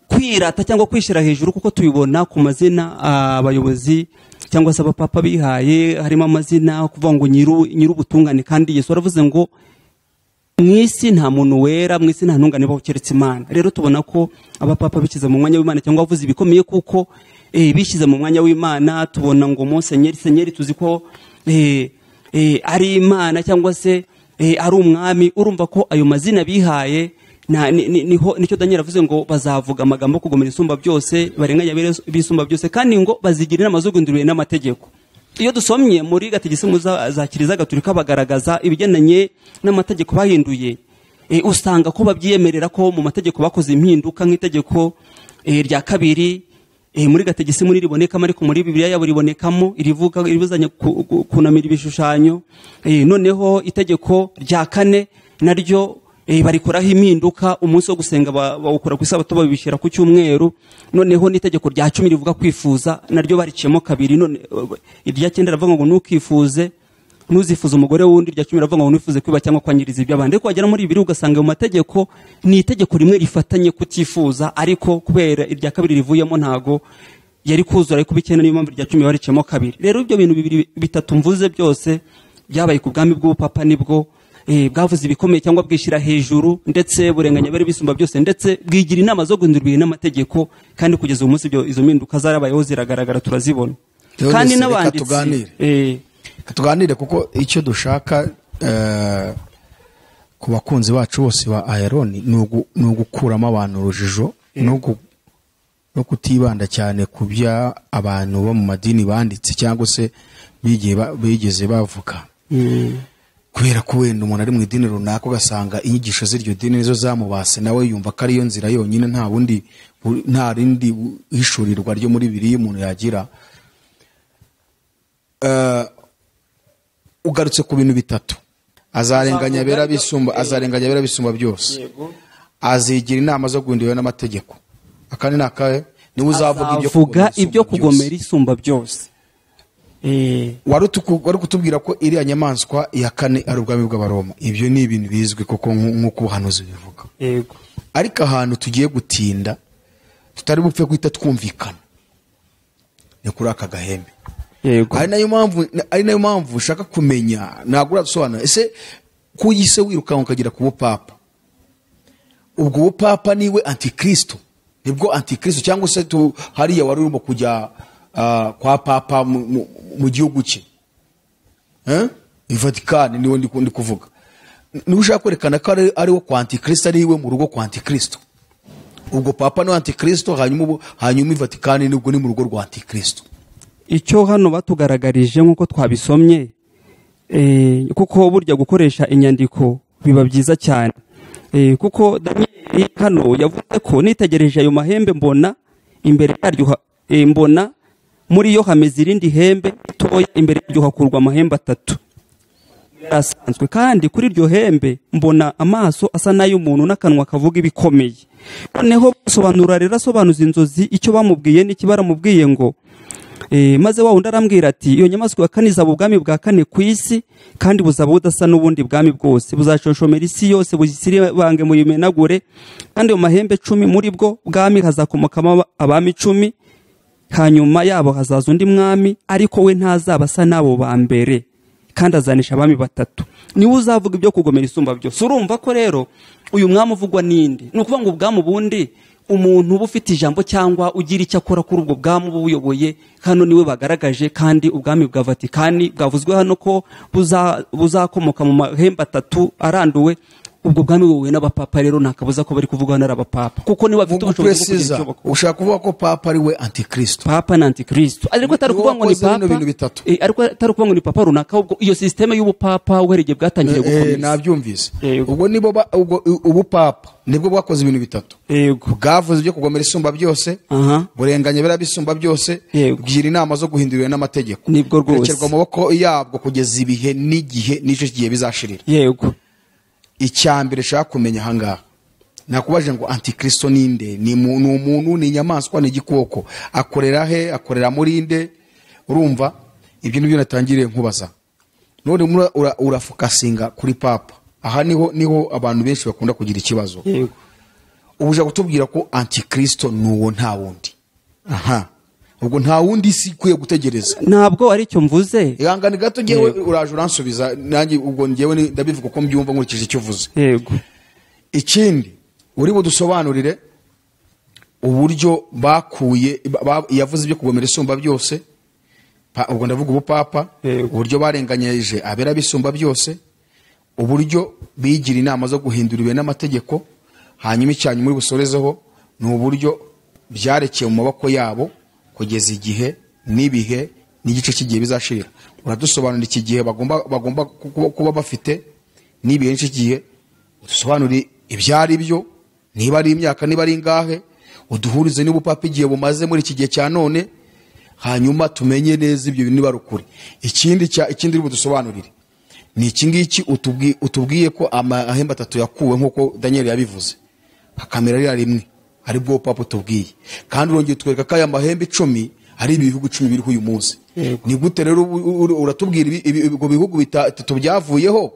kwirata cyangwa kwishyira hejuru, kuko tubibona ku mazina abayobozi cyangwa se abapapa bihaye, harimo amazina kuvuga ngo nyir'ubutungane. Kandi Yesu aravuze ngo mu isi nta muntu wera, mu isi nta ntungane ibaho keretse Imana. Rero tubona ko abapapa bishyize mu mwanya w'Imana cyangwa bavuze ibikomeye, kuko bishyize mu mwanya w'Imana. Tubona ngo Musenyeri, Senyeri tuzi ko ari Imana cyangwa se ari umwami. Urumva ko ayo mazina bihaye niho nicyo Daniel avuze ngo bazavuga amagambo kugomera isumba byose, barenganya bisumba byose, kandi ngo bazigira inama zo guhindura n'amategeko. Iyo dusomye muri gatigisimu za Kiliziya Gatolika bagaragaza ibigendanye n'amategeko bahinduye, usanga ko babyiyemerera ko mu mategeko bakoze impinduka, nk'itegeko rya kabiri muri gatigisimu ribonekamo, ariko muri Bibiliya yabo ribonekamo irivuga iribuzanya kunamira ibishushanyo. Noneho itegeko rya kane naryo barikoraho impinduka, umunsi wo gusenga bawukora ku isabato babishyira ku cyumweru. Noneho n'itegeko rya 10 rivuga kwifuza naryo bariciyemo kabiri. None irya 9 ravuga ngo ntukifuze, ntuzifuze umugore wundi. Irya 10 ravuga ngo ntuifuze kwiba cyangwa kwangiriza iby'abandi. Ariko wagera muri Bibiliya ugasanga mu mategeko ni itegeko rimwe rifatanye kutifuza, ariko kubera irya kabiri rivuyemo ntago yari kuzura, ariko bikene niyo mpamvu irya 10 bariciyemo kabiri. Rero ibyo bintu bibiri bitatu mvuze byose byabaye ku bwami bw'ubupapa, nibwo bwavuze ibikomeye cyangwa bwishyira hejuru, ndetse burenganya bari bisumba byose, ndetse bwigira inama zo guhindura ibihe n'amategeko. Kandi kugeza uyu munsi izo mpinduka zarabayeho, ziragaragara, turazibona. Kandi n'abanditsi tuganire, kuko icyo dushaka ku bakunzi bacu bose ba Ayaroni ni ugukuramo abantu urujijo, no kutibanda cyane ku bya abantu bo mu madini banditse cyangwa se bigeze bavuga. Kubera ko wenda umuntu ari mu idini runaka, ugasanga inyigisho z'iryo dini nizo zamubase, nawe yumva ko ariyo nzira yonyine, nta bundi, nta rindi hishurirwa ryo muri Bibiliya umuntu yagira. Ugarutse ku bintu bitatu: azarenganya abera bisumba, azarenganya abera bisumba byose, azigira inama zo guhindura n'amategeko. Akandi ni akahe? Niwe uzavuga ibyo avuga kugomera ibyo isumba byose. Kugomera isumba byose. Wari kutubwira ko iriya nyamaswa ya kane ari ubwami bw'Abaroma. Ibyo ni ibintu bizwi koko, nk'uko ubuhanuzi bivuga. Ariko ahantu tugiye gutinda, tutari bupfe guhita twumvikana, ni kuri aka gahembe. Ari nayo mpamvu ushaka kumenya, ntabwo uradusobanura. Ese ko uyise wirukanka ukagera ku bupapa, ubwo bupapa niwe antikristo, nibwo antikristo, cyangwa se hariya wari urimo kujya kwa papa mu gihugu cye? Eh? I Vatikani niwe ndi kuvuga. Niba ushaka kwerekana ko ari wo kwa antikristo, ari iwe mu rugo kwa antikristo, ubwo papa ni antikristo, hanyuma i Vatikani nibwo ni mu rugo rwa antikristo. Icyo hano batugaragarije nk'uko twabisomye, kuko burya gukoresha inyandiko biba byiza cyane, kuko Daniyeli hano yavuze ko nitegereje ayo mahembe, mbona imbere yaryo mbona muri yo hameze irindi hembe ritoya, imbere yaryo hakurwa amahembe atatu asanzwe, kandi kuri iryo hembe mbona amaso asa n'ay'umuntu n'akanwa kavuga ibikomeye. Noneho basobanura rero, asobanuza inzozi icyo bamubwiye n'iki. Baramubwiye ngo maze wa wundi arambwira ati: "Iyo nyamaswa ya kane izaba ubwami bwa kane ku isi, kandi buzaba budasa n'ubundi bwami bwose. Buzashonshomera isi yose, buyisiribange, muyimenagure. Kandi mu mahembe 10 muri bwo bwami hazakomokamo abami 10. Hanyuma yabo hazaza undi mwami, ariko we ntazaba asa n'abo ba mbere, kandi azanisha abami batatu. Niwe uzavuga ibyo kugomera isumba byose." Urumva ko rero uyu mwami uvugwa n'indi, ni ukuvuga ngo ubwami ubundi umuntu uba ufite ijambo cyangwa ugira icyo akora kuri ubwo bwami uba ubuyoboye, hano niwe bagaragaje. Kandi ubwami bwa Vatikani bwavuzwe hano ko buzakomoka mu mahembe atatu aranduwe, ubwo bwami buyobowe n'abapapa. Rero nta kabuza ko bari kuvuga hano ari abapapa, kuko niwe bafite ubushobozi bwo kugira Gupresiza, icyo bakora. ushaka kuvuga ko papa ari we antikristo? Papa na antikristo, ariko atari Niwe ukuvuga ngo ni wakoze bino papa bintu bitatu. Ariko atari ukuvuga ngo ni papa runaka, ahubwo iyo sisiteme y'ubupapa uhereye igihe bwatangiriye gukomeza. Nabyumvise. Yego. Ubwo nibo ubwo ubupapa nibwo bwakoze ibintu bitatu: bwavuze ibyo kugomera isumba byose, burenganya biriya bisumba byose, bwira inama zo guhinduriwe n'amategeko, Nibwo rwose. burekerwa mu maboko yabwo kugeza ibihe n'igihe n'icyo gihe bizashirira. Icya mbere nshaka kumenya ahangaha, nakubaje ngo antikristo ninde? Ni umuntu, ni inyamaswa, ni igikoko? Akorera he? Akorera muri nde? Urumva ibyo nibyo natangiriye nkubaza. None urafokasinga kuri papa. Aha niho abantu benshi bakunda kugira ikibazo. Ubu uje kutubwira ko antikristo ni uwo, nta wundi. Aha ubwo nta wundi isi ikwiye gutegereza? Ntabwo ari icyo mvuze. Ihangane gato, ngewe uraje uransubiza nanjye. Ubwo ngewe ndabivuga uko mbyumva nkurikije icyo uvuze. Ikindi uri budusobanurire, uburyo bakuye yavuze ibyo kugomera isumba byose, ubwo ndavuga ubupapa, uburyo barenganyije abera bisumba byose, uburyo bigira inama zo guhindura ibihe n'amategeko. Hanyuma icyanyu muri busorezeho ni uburyo byarekeye mu maboko yabo kugeza igihe n'ibihe n'igice cy'igihe bizashirira. Uradusobanurira iki gihe bagomba kuba bafite n'ibihe n'igice cy'igihe, udusobanurire ibyo ari byo, niba ari imyaka, niba ari ingahe, uduhurize n'ubupapa igihe bumaze muri iki gihe cya none, hanyuma tumenye neza ibyo bintu niba ari ukuri. Ikindi uri budusobanurire ni iki ngiki: utubwiye ko amahembe atatu yakuwe nk'uko Daniel yabivuze, hakamera ririya rimwe, ari bwo papa utubwiye. Kandi urongeye utwereka ko aya mahembe 10 ari ibihugu 10 biriho uyu munsi. Ni gute rero uratubwira ibyo bihugu bitatu byavuyeho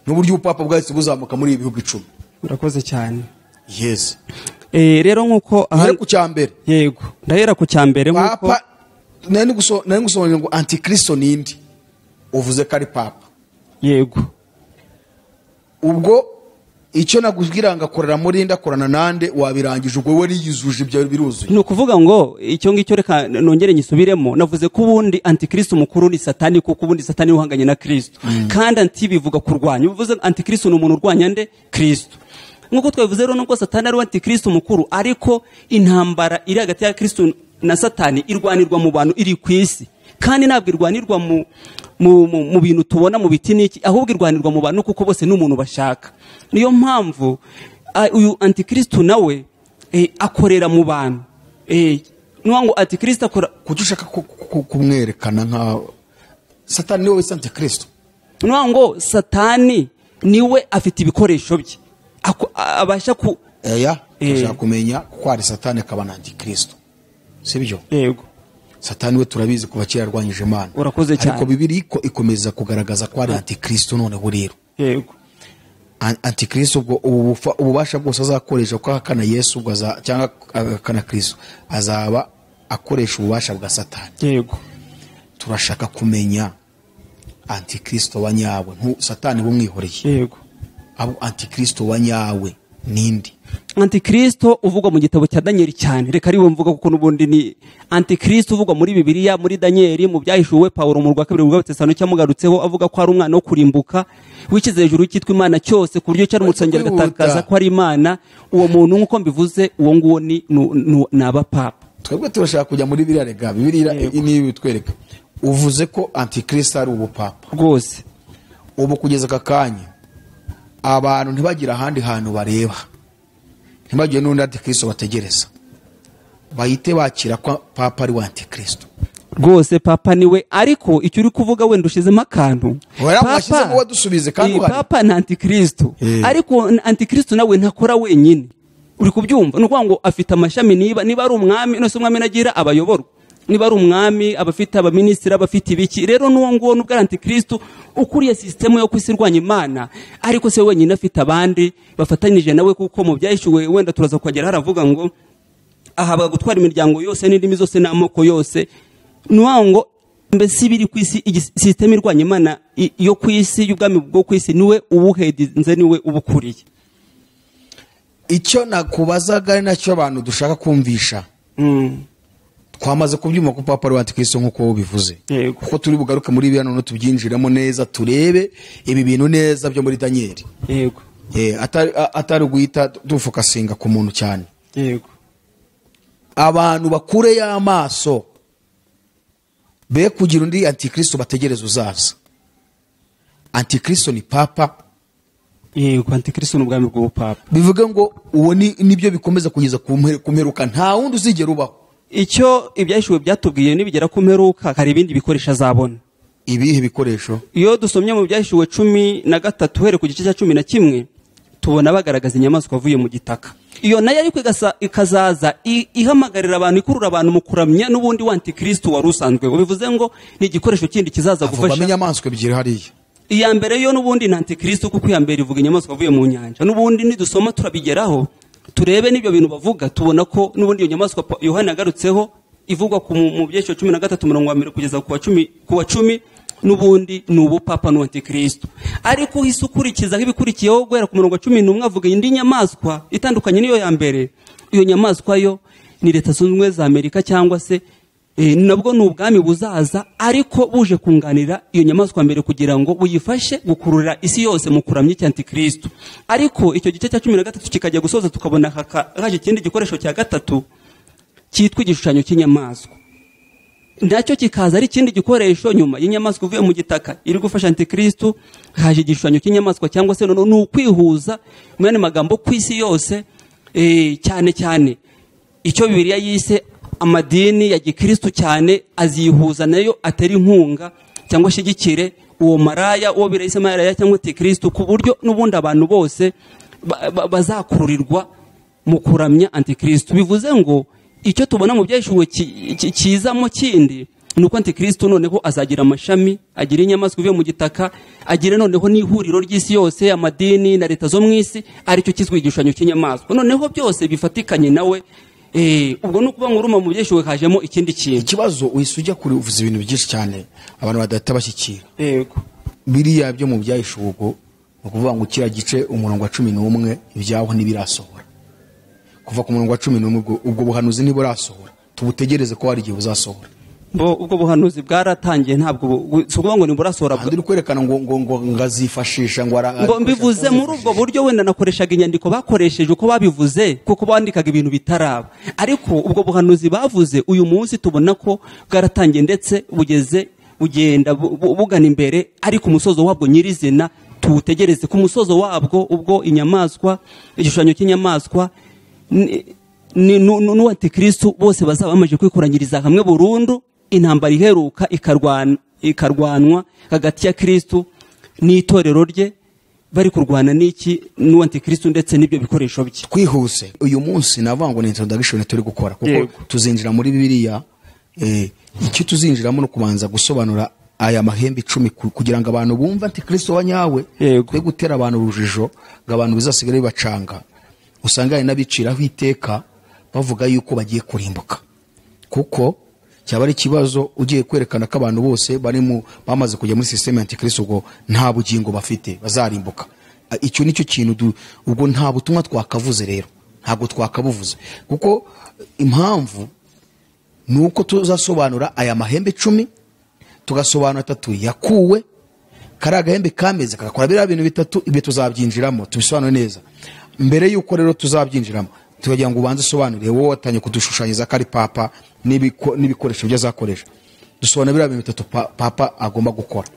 n'uburyo ubupapa bwahise buzamuka muri ibi bihugu 10? Urakoze cyane. Yes. Rero nk'uko aha Duhere ku cya mbere. Yego, ndahera ku cya mbere nk'uko Papa, nari ngusobanurira ngo antikristo ninde, uvuze ko ari papa. Yego. Ubwo icyo nakubwira ngo akorera muri nde, akorana nande, wabirangije. Ubwo we yizuje, ibyo biruzuye. Ni ukuvuga ngo icyo ngicyo reka nongere nyisubiremo. Navuze ko ubundi antikristo mukuru ni Satani, kuko ubundi Satani uhanganye na Kristo, kandi anti bivuga kurwanya. Bivuze antikristo ni umuntu urwanya nde? Kristo. Nk'uko twabivuze rero, nubwo Satani ari we antikristo mukuru, ariko intambara iri hagati ya Kristo na Satani irwanirwa mu bantu, iri ku isi. Kandi ntabwo irwanirwa mu bintu tubona mu biti n'iki, ahubwo irwanirwa mu bantu, kuko bose ni umuntu bashaka. Niyo mpamvu uyu antikristo nawe akorera mu bantu. Nuwa ngo antikristo akora. Kuki ushaka kumwerekana nka Satani? Niwe wese antikristo. Nuwa ngo Satani niwe afite ibikoresho bye abasha ku Eya, ashaka kumenya ko ari Satani akaba na antikristo, sibyo? Yego. Satani we turabizi kuva kera yarwanyije Imana. Urakoze cyane. Ariko Bibiliya ikomeza kugaragaza ko ari antikristo noneho rero. Yego. Antikristo ubwo ububasha bwose azakoresha ko ahakana Yesu ubwo cyangwa ahakana Kristo, azaba akoresha ububasha bwa Satani. Yego. Turashaka kumenya antikristo wa nyawe, Satani bumwihoreye. Yego. Abo antikristo wa nyawe nindi? Antikristo uvugwa mu gitabo cya Daniel cyane, reka ariwe mvuga kuko n'ubundi ni antikristo uvugwa muri Bibiliya, muri Daniel, mu byahishuwe Paulo mu rwa kabiri rwa Tesalonika cyamugarutseho avuga ko ari umwana wo kurimbuka wikize hejuru cyitwa Imana cyose, ku buryo cyari umutsengera agatakaza ko ari Imana. Uwo muntu nk'uko mbivuze, uwo nguwo ni abapapa. Twebwe turashaka kujya muri Bibiliya, rega Bibiliya ni bitwereka. Uvuze ko antikristo ari ubupapa rwose. Ubu kugeza aka kanya abantu ntibagira ahandi hantu bareba, ntibagire n'undi antikristo bategereza, bahite bakira ko papa ari we antikristo rwose. Papa niwe. Ariko icyo uri kuvuga wenda ushizemo akantu, papa ni antikristo, ariko antikristo nawe ntakora wenyine. Uri kubyumva? Ni ukuvuga ngo afite amashami. Niba ari umwami, nose umwami nagira abayoborwa, niba ari umwami abafite abaminisitiri, abafite ibiki. Rero n'uwo nguwo nubwo ari antikristo ukuriye sisitemu yo kwisi irwanya Imana, ariko se wenyine afite abandi bafatanyije nawe, kuko mu byahishuwe wenda turaza kuhagera haravuga ngo ahabwa gutwara imiryango yose n'indimi zose n'amoko yose. Nuwa ngo mbese ibiri ku isi, sisitemu irwanya Imana yo ku isi, y'ubwami bwo ku isi, niwe ubuhedinze, niwe ubukuriye. Icyo nakubazaga ari nacyo abantu dushaka kumvisha, twamaze kubyuma ko papa ari antikristo nk'uko bivuze, kuko turi bugaruke muri Bibiliya none tubyinjiramo neza, turebe ibi bintu neza byo muri Daniel. Yego. Atari guhita dufokasinga ku muntu cyane. Yego. Abantu bakure y'amaso be kugira undi antikristo bategereza uzaza. Antikristo ni papa. Yego, antikristo ni ubwami bw'ubupapa. Bivuga ngo uwo ni nibyo bikomeza kugeza ku mperuka, nta wundi uzigera ubaho. Icyo ibyahishuwe byatubwiye nibigera ku mperuka hari ibindi bikoresho azabona. Ibihe bikoresho? Iyo dusomye mu byahishuwe 13 uhereye ku gice cya 11 tubona bagaragaza inyamaswa avuye mu gitaka. Iyo nayo ariko ikazaza ihamagarira abantu, ikurura abantu mu kuramya n'ubundi wa antikristo wari usanzwe. Bivuze ngo ni igikoresho kindi kizaza gufasha. Avugamo inyamaswa ebyiri hariya. Iya mbere yo n'ubundi ni antikristo, kuko iya mbere ivuga inyamaswa avuye mu nyanja. N'ubundi nidusoma turabigeraho, turebe n'ibyo bintu bavuga, tubona ko n'ubundi iyo nyamaswa Yohana yagarutseho ivugwa mu byesho 13 umurongo wa mbere kugeza ku wa 10, n'ubundi ni ubupapa n'u antikristo. Ariko uhise ukurikiza ibikurikiyeho guhera ku murongo wa 11 avuga indi nyamaswa itandukanye n'iyo ya mbere. Iyo nyamaswa yo ni Leta Zunze Ubumwe za Amerika, cyangwa se nabwo ni ubwami buzaza, ariko buje kunganira iyo nyamaswa mbere kugira ngo buyifashe gukurura isi yose mu kuramya icya antikristo. Ariko icyo gice cya 13 kikajya gusoza, tukabona haje ikindi gikoresho cya gatatu cyitwa igishushanyo cy'inyamaswa. Nacyo kikaza ari ikindi gikoresho nyuma y'inyamaswa ivuye mu gitaka iri gufasha antikristo. Haje igishushanyo cy'inyamaswa, cyangwa se none ni ukwihuza mu yandi magambo ku isi yose, cyane cyane icyo Bibiliya yise amadini ya gikristo cyane azihuza nayo atera inkunga cyangwa ashigikire uwo maraya, uwo birayise maraya cyangwa antikristo, ku buryo n'ubundi abantu bose bazakururirwa mu kuramya antikristo. Bivuze ngo icyo tubona mu byahishuwe kizamo kindi ni uko antikristo noneho azagira amashami, agira inyamaswa ivuye mu gitaka, agira noneho n'ihuriro ry'isi yose, amadini na leta zo mu isi, aricyo kizwi igishushanyo cy'inyamaswa. Noneho byose bifatikanye nawe. Ubwo ni ukuvuga ngo uruma mu byeshuwe hajemo ikindi kintu. Ikibazo uhise ujya kuri uvuze ibintu byinshi cyane abantu badahita bashyikira. Yego. Biriya byo mu byahishuwe ubwo ni ukuvuga ngo kiriya gice umurongo wa 11 ibyaho ntibirasohora. Kuva ku murongo wa 11 ubwo buhanuzi ntiburasohora, tubutegereze ko hari igihe buzasohora. Ubwo buhanuzi bwaratangiye, ntabwo si ukuvuga ngo niburasohora. Ahandi uri kwerekana ngo ngazifashisha ngo ngo mbivuze muri ubwo buryo, wenda nakoreshaga inyandiko bakoresheje uko babivuze, kuko bandikaga ibintu bitaraba. Ariko ubwo buhanuzi bavuze uyu munsi tubona ko bwaratangiye, ndetse bugeze bugenda bugana imbere, ariko umusozo wabwo nyirizina tuwutegereze ku musozo wabwo, ubwo inyamaswa, igishushanyo cy'inyamaswa n'uwantikristo bose bazaba bamaze kwikoranyiriza hamwe burundu, intambara iheruka ikarwanwa hagati ya Kristo n'itorero rye, bari kurwana n'iki? N'uwantikristo ndetse n'ibyo bikoresho bye. Twihuse, uyu munsi navuga ngo ni introduction turi gukora, kuko tuzinjira muri Bibiliya. Icyo tuzinjiramo no kubanza gusobanura aya mahembe 10 kugira ngo abantu bumve antikristo wa nyawe, twe gutera abantu urujijo ngo abantu bizasigare bibacanga. Usanga hari n'abiciraho iteka bavuga yuko bagiye kurimbuka, kuko cyaba ari ikibazo ugiye kwerekana ko abantu bose barimo bamaze kujya muri system ya antikristo ubwo nta bugingo bafite, bazarimbuka. Icyo nicyo kintu, ubwo nta butumwa twakavuze rero, ntabwo twakabuvuze, kuko impamvu nuko tuzasobanura aya mahembe 10, tugasobanura 3 yakuwe, kari agahembe kameze kagakora biriya bintu bitatu, ibyo tuzabyinjiramo tubisobanure neza. Mbere yuko rero tuzabyinjiramo, tukagira ngo ubanze usobanure wowe watanye kudushushanyiriza ko ari papa n'ibikoresho byo azakoresha. Dusobanure biriya bintu bitatu papa agomba gukora.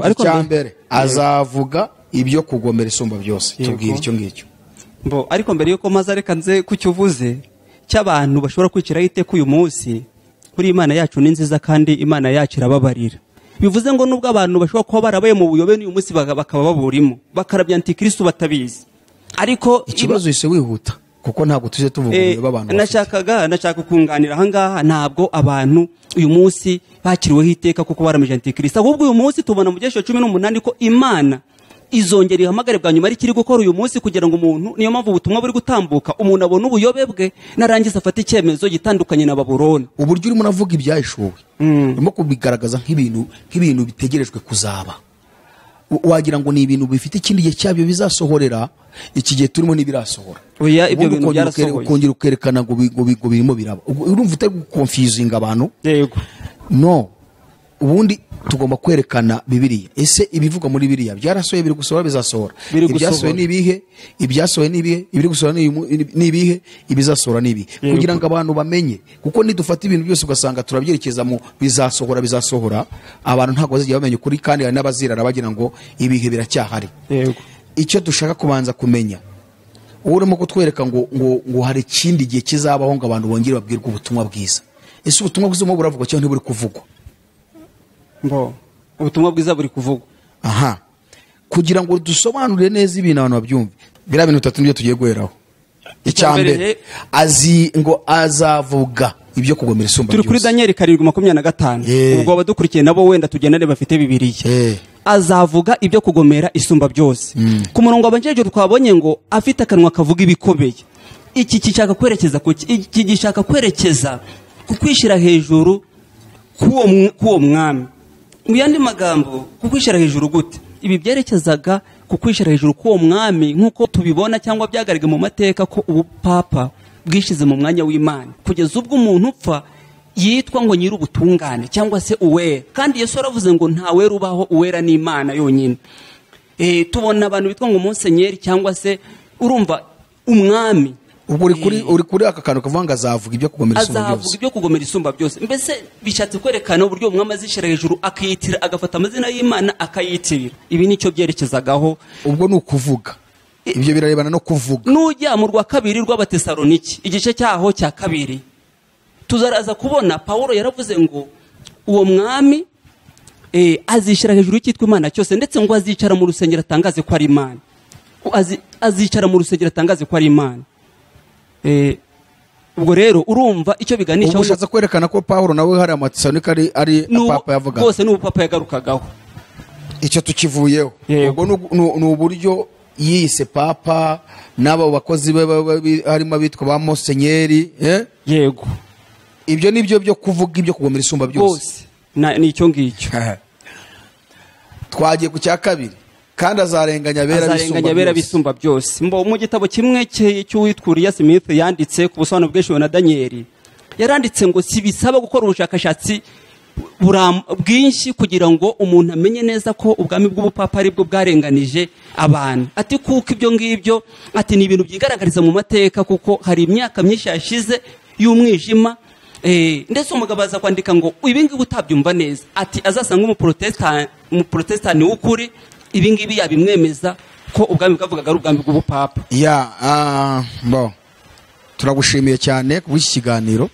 Ariko icya mbere azavuga ibyo kugomera isumba byose, tubwire icyo ngicyo. Ariko mbere yuko maze reka nze kucyuvuze cy'abantu bashobora kwiciraho iteka uyu munsi, kuri Imana yacu ni nziza kandi Imana yacu irababarira. Bivuze ngo nubwo abantu bashobora kuba barabaye mu buyobe n'uyu munsi bakaba baburimo, bakarabya antikristo batabizi. Ariko ikibazo ise wihuta, kuko ntabwo tuje tuvuga ubuyobe abantu. Nashaka kunganira aha ngaha, ntabwo abantu uyu munsi bakiriweho iteka kuko baramije antikristo, ahubwo uyu munsi tubona mu byesho 18 ko Imana izongera ihamagare bwa nyuma ari kiri gukora uyu munsi, kugira ngo umuntu, niyo mpamvu ubutumwa buri gutambuka, umuntu abone ubuyobe bwe narangiza afata icyemezo gitandukanye na Babuloni. Uburyo urimo navuga ibyashuwe, urimo kubigaragaza nk'ibintu bitegerejwe kuzaba, wagira ngo ni ibintu bifite ikindi gihe cyabyo bizasohorera, iki gihe turimo ntibirasohora. Oya, ibyo bintu byarasohoye. Ukongera ukerekana ngo birimo biraba, urumva utari gukonfuzinga abantu. Yego. No, ubundi tugomba kwerekana Bibiliya. Ese ibivugwa muri Bibiliya byarasohoye, biri gusohora, bizasohora? Ibyasohoye ni ibihe? Ibyasohoye ni ibihe? Ibiri gusohora ni ibihe? Ibizasohora ni ibihe? Kugira ngo abantu bamenye, kuko nidufata ibintu byose ugasanga turabyerekeza mu bizasohora bizasohora, abantu ntabwo bazigera bamenya ukuri, kandi hari n'abazirara bagira ngo ibihe biracyahari. Yego. Icyo dushaka kubanza kumenya, urimo kutwereka ngo hari ikindi gihe kizabaho ngo abantu bongere babwirwe ubutumwa bwiza. Ese ubutumwa bwiza mo buravugwa cyangwa ntiburi kuvugwa? Ubutumwa bwiza buri kuvugwa. Aha, kugira ngo dusobanure neza ibintu abantu babyumve, biriya bintu bitatu nibyo tugiye guheraho. Icya mbere, azi ngo azavuga ibyo kugomera isumba byose. Turi kuri Daniel 7:25. Ubwo abadukurikiye nabo wenda tugendane bafite Bibiliya. Azavuga ibyo kugomera isumba byose. Ku murongo abanjeje twabonye ngo afite akanwa kavuga ibikomeye. Iki gishaka kwerekeza ku iki gishaka kwerekeza ku kwishira hejuru k'uwo mwami. Mu yandi magambo, kukwishyira hejuru gute? Ibi byerekezaga kukwishyira hejuru k'uwo mwami, nk'uko tubibona cyangwa byagaragaye mu mateka ko ubupapa bwishize mu mwanya w'Imana, kugeza ubwo umuntu upfa yitwa ngo nyiri ubutungane cyangwa se uwera. Kandi Yesu yaravuze ngo nta wera ubaho, uwera ni Imana yonyine. Tubona abantu bitwa ngo musenyeri cyangwa se urumva umwami. Ubwo uri kuri aka kantu kavuga ngo azavuga ibyo kugomera isumba byose. Azavuga ibyo kugomera isumba byose. Mbese bishatse kwerekana uburyo umwami azishira hejuru akiyitira, agafata amazina y'Imana akayitirira. Ibi nicyo byerekezagaho. Ubwo ni ukuvuga. Ibyo birarebana no kuvuga. Nujya mu rwa kabiri rw'Abatesaloniki, igice cyaho cya kabiri, tuzaraza kubona Paulo yaravuze ngo uwo mwami azishira hejuru y'icyitwa Imana cyose, ndetse ngo azicara mu rusengero atangaze ko ari Imana. Azicara mu rusengero atangaze ko ari Imana. Ubwo rero urumva icyo biganisha. Ubwo ushatse kwerekana ko Paulo nawe hari amatesalonike ari papa yavuga. Bose n'ubu papa yagarukagaho. Icyo tukivuyeho. Ubwo ni uburyo yise papa n'abo bakozi be harimo abitwa ba musenyeri, Yego. Ibyo nibyo byo kuvuga ibyo kugomera isumba byose. Ni icyo ngicyo. Twagiye ku cya kabiri. Kandi azarenganya abera bisumba byose. Mbo mu gitabo kimwe cy'uwitwa Uriya Smith yanditse ku busobanuro bw'Eshuwe na Daniel, Yaranditse ngo si bisaba gukora ubushakashatsi bwinshi kugira ngo umuntu amenye neza ko ubwami bw'ubupapa ari bwo bwarenganije abantu. Ati kuko ibyo ngibyo, ati ni ibintu byigaragariza mu mateka, kuko hari imyaka myinshi yashize y'umwijima. Ndetse umugabo aza kwandika ngo ibi ngibi utabyumva neza, ati azasanga umuprotestani w'ukuri ibi ngibi yabimwemeza ko ubwami bwavugaga ari ubwami bw'ubupapa. Ya, bo turagushimiye cyane ku bw'iki kiganiro.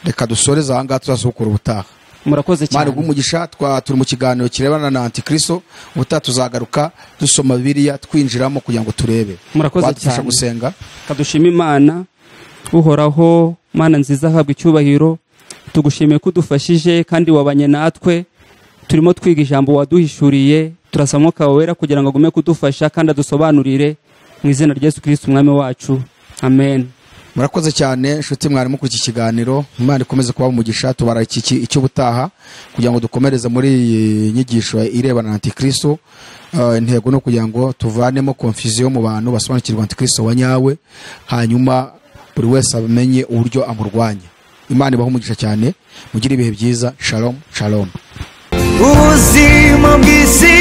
Reka dusoreze aha ngaha, tuzasubukura ubutaha. Murakoze cyane. Imana iguhe umugisha. Turi mu kiganiro kirebana na Antikristo. Ubutaha tuzagaruka dusoma Bibiliya, twinjiramo kugira ngo turebe. Murakoze Wadufasha cyane. gusenga. Kadushima Imana. Uhoraho Mana nziza, habwa icyubahiro. Tugushimiye ko udufashije kandi wabanye natwe. Turimo twiga ijambo waduhishuriye. Turasaba Umwuka Wera kugira ngo agume kudufasha kandi adusobanurire, mu izina rya Yesu Kristo umwami wacu, amen. Murakoze cyane inshuti mwari kuri iki kiganiro. Imana ikomeze kuba umugisha. Tubara iki icy'ubutaha kugira ngo dukomereze muri iyi nyigisho irebana na Antikristo. Intego ni ukugira ngo tuvanemo confusion mu bantu, basobanukirwe Antikristo wa nyawe, hanyuma buri wese amenye uburyo amurwanya. Imana ibahe umugisha cyane, mugire ibihe byiza. Shalom shalom. Ubuzima bw'isi.